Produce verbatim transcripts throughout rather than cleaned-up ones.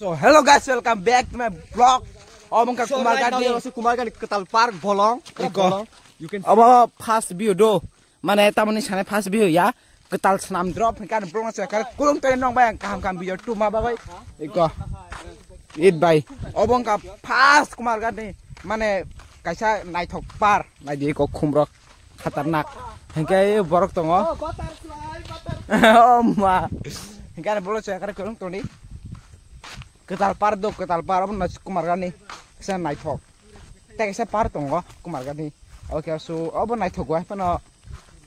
So hello guys, welcome back to my vlog. Obo wngkha Kumarghat ni. Kumarghat ni kwtal park bolong. Iko. Bolong. You can Obo first view do. Mane tamoni sane first view ya. Kwtal swnam drop hingkha borok se kar kulung tei nong bai ang kaham kaham video tuma bagwi. Iko. It bai. Obo wngkha first Kumarghat ni. Mane kaisa naithok par. Naidi iko khumrok. Khatarnak. Hingke borok tongo. Oh, butterfly, butterfly. Oh, ma. Hingke ani bolo chaya kare korong toni. Kwtal par do, kwtal par. Obo no Kumarghat ni. Kisa naithok. Tei kisa par tongo Kumarghat ni. Oke, so obo naithok wai phano.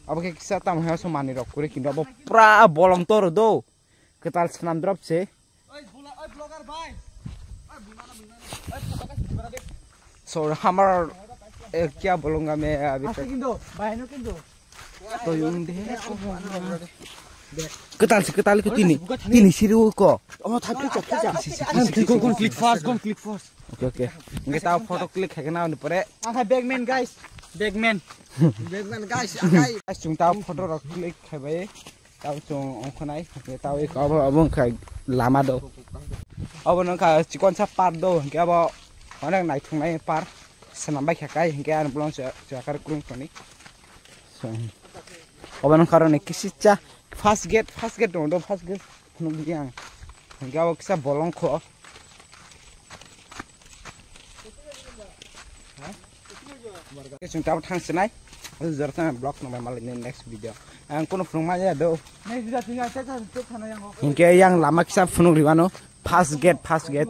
Obo ke kisa tamo he so mani rok kuri kindo. Obo pura bolong toro do. Kwtal swnam drop se. So, hamar, eh, kya bolunga main abhi tak. Aste kindo, bhai, no kindo. To yung de. Kwtal se, kwtal ko tini, tini siri ko. Oh, thak, thak, thak. Go, go, click first, go, click first. Okay, okay. Nge ta photo click hai na ni pore. Ang hai bagman, guys. Bagman. Bagman, guys, ang hai. Guys, chung ta photo rok click hai bai. Tabo chwng ongkhonai, hwnkhe tabo eko abo, abo wngkha lama do. Obo wngkha chikonsa park do, hwnkhe abo onek naithoknai park, swnam bai kha kai, hwnkhe ani bolong chwla, chwla kar krung toni. So, obo wngkha aroni kisisa first gate, first gate tongo do, first gate phunukdi ang. Hwnkhe abo kisa bolong kho. Chwng tabuk thang sinai. Jora tang vlog nang bai malik ni next video. Ang kuno phunuk ma ya do. Next video thang ya, thang, thang, thang, thang, yang. Hingke yang lama kisa phunuk riwano. First gate, first gate.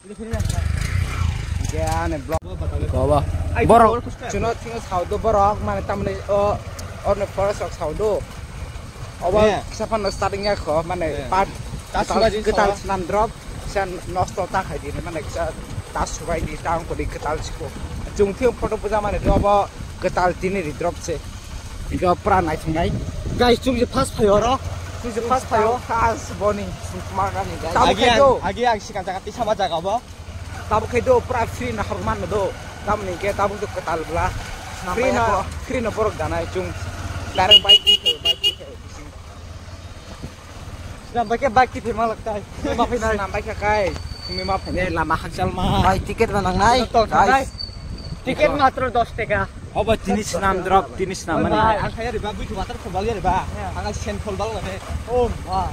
Hingke ane vlog. Kobo. Borok. Chuno thing sao do borok, mane tamni o, orne forest rok sao do. Obo kisa phano starting ya kho, mane part ta subai di kwtal sao. Swnam drop, kisa nosto ta khai di, mane kisa ta subai di, ta ongko di kwtal siko. Chwng thio photo buja mane do obo kwtal tini ri drop se. Iko pra nai thungnai. Guys, chwng je first phaio ro. Chwng je first phaio. Khas boni. Sungkuma gani guys. Agi ang, agi ang sikang jaga tisa ma jaga bo. Tabuk khe do pura free na hor man do. Tamni khe tabuk do kwtal bla. Free na, free na borok danai chung. Direct bike ni khe, bike ni khe. Sinam bai khe bike ti phema lak tai. Ma phai nai. Sinam bai khe kai. Tumi ma phai. Ne lama hakjal ma. Bai ticket ma nang nai. Guys. Ticket matro dos taka. Obo tini swnam drop, tini swnam mani. Ang kaya riba, bui thubatar khobal ya riba. Ang sen khol bal ngane. Oh, ma.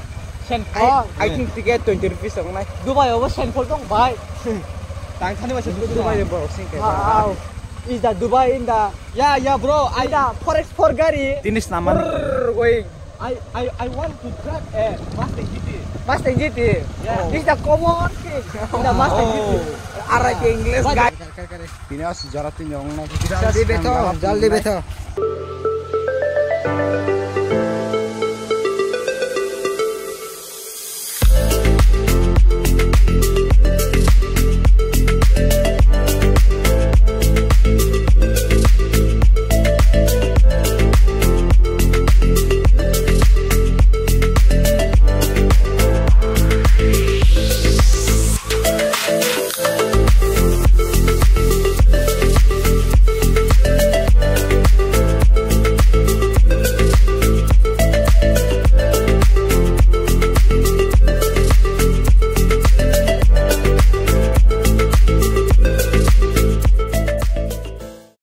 Sen khol. I think ticket twenty rupees ang nai. Dubai obo sen khol dong bai. Tang thani bai Dubai borok sing ke. Wow. Is the Dubai in the, yeah, yeah, bro. I the forest for gari. Tini swnam mani. Going. I, I, I want to drive a Mustang G T. Mustang G T. Yeah. This is the common thing in the Mustang G T. Oh. Arai ke English guy. Kare, kare, kare. Pini os jora tini ong nai. Jaldi betho, jaldi betho.